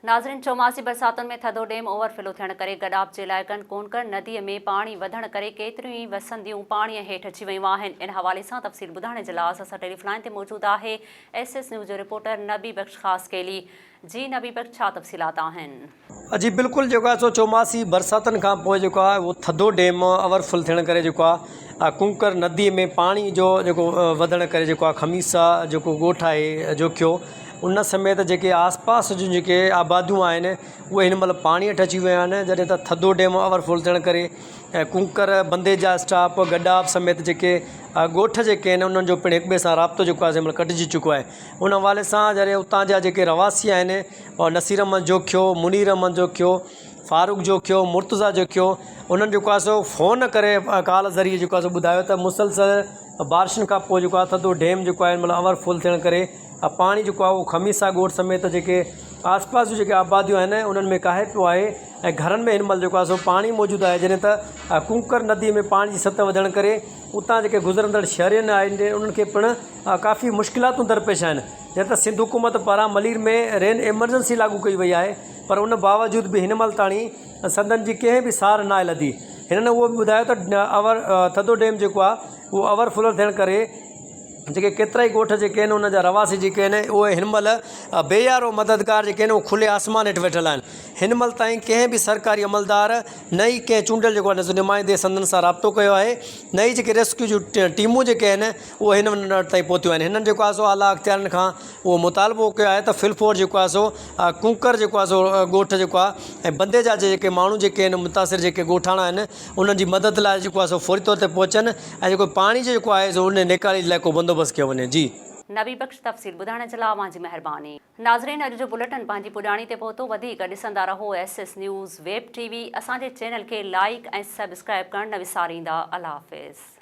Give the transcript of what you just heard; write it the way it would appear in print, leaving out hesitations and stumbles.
ناظرين چوماسي برساتن ۾ ٿڌو ڊيم اوور فلو ٿيڻ ڪري گڏاپ جي علائقن ڪونڪر ندي ۾ پاڻي وڌڻ ڪري ڪيتريون ئي وسنديون پاڻي هيٺ اچي ويون آهن ان حوالي سان تفصيل ٻڌائڻ جي لاء اسان سان ٽيليفون لائين تي موجود آهي ايس ايس نيوز جو رپورٽر نبي بخش خاصخيلي جي نبي بخش ڇا تفصيلات آهن. جي بلڪل جيڪو آهي سو چوماسي برساتن کان پوء جيڪو آهي اهو ٿڌو ڊيم اوور فل ٿيڻ ڪري جيڪو آهي ڪونڪر ندي ۾ پاڻي جو جيڪو وڌڻ ڪري جيڪو آهي خميسا جيڪو ڳوٺ آهي جوکيو ان سميت جيڪي آس پاس جون جيڪي آباديون آهن اهي هن مهل پاڻي هيٺ اچي ويون آهن جڏهن ته ٿڌو ڊيم اوور فل ٿيڻ ڪري ۽ ڪونڪر بنديجا اسٽاپ گڏاپ سميت جيڪي ڳوٺ جيڪي آهن انهن جو پڻ هڪ ٻئي سان رابطو جيڪو آهي هن مهل ڪٽجي چڪو آهي ان حوالي سان جڏهن اتان جا جيڪي رهواسي آهن نصير احمد جوکيو منير احمد جوکيو فاروق جوکيو مرتضيٰ جوکيو انهن جيڪو آهي سو فون ڪري ڪال ذريعي جيڪو آهي سو ٻڌايو ته مسلسل بارشن کان پوء جيڪو آهي ٿڌو ڊيم جيڪو آهي هن مهل اوور فل ٿيڻ ڪري پاڻي جيڪو آهي اهو خميسا ڳوٺ سميت جيڪي آس پاس جون جيڪي آباديون آهن انهن ۾ ڪاهي پيو آهي ۽ گهرن ۾ هن مهل جيڪو آهي سو پاڻي موجود آهي جڏهن ته ڪونڪر ندي ۾ پاڻي جي سطح وڌڻ ڪري اتان جيڪي گذرندڙ شهرين آهن انهن کي پڻ ڪافي مشڪلاتون درپيش آهن جڏهن ته سنڌ حڪومت پاران ملير ۾ رين ايمرجنسي لاڳو ڪئي وئي آهي پر ان باوجود به هن مهل تاڻي سندن جي ڪنهن به سار ناهي لڌي هنن اهو به ٻڌايو ته اوور ٿڌو ڊيم جيڪو آهي اهو اوور فلر ٿيڻ ڪري جيڪي ڪيترائي ڳوٺ جيڪي آهن ان جا رهواسي جيڪي آهن اهي هن مهل بي يارو مددگار جيڪي آهن اهي کلي آسمان هيٺ ويٺل آهن هن مهل تائين ڪنهن به سرڪاري عملدار نه ئي ڪنهن چونڊيل جيڪو آهي نمائندي سندن سان رابطو ڪيو آهي نه ئي جيڪي ريسڪيو جون ٽيمون جيڪي آهن اهي هن وٽ تائين پهتيون آهن هنن جيڪو آهي سو اعليٰ اختيارين کان اهو مطالبو ڪيو آهي ته فلفور جيڪو آهي سو ڪونڪر جيڪو آهي سو ڳوٺ جيڪو آهي ۽ بندي جا جيڪي ماڻهو جيڪي آهن متاثر جيڪي ڳوٺاڻا آهن انهن جي مدد لاء جيڪو آهي سو فوري طور تي پهچن ۽ جيڪو پاڻي جو جيڪو آهي سو ان نيڪالي جي لاء ڪو بندوبست ڪيو وڃي جي. نبي بخش تفصيل ٻڌائڻ جي لاء اوهان جي مهرباني. ناظرين اڄ جو بليٽن پنهنجي پڄاڻي تي پهتو وڌيڪ ڏسندا رهو S S news web T V اسان جي چينل کي لائيڪ ۽ سبسڪرائيب ڪرڻ نه وساريندا الله حافظ.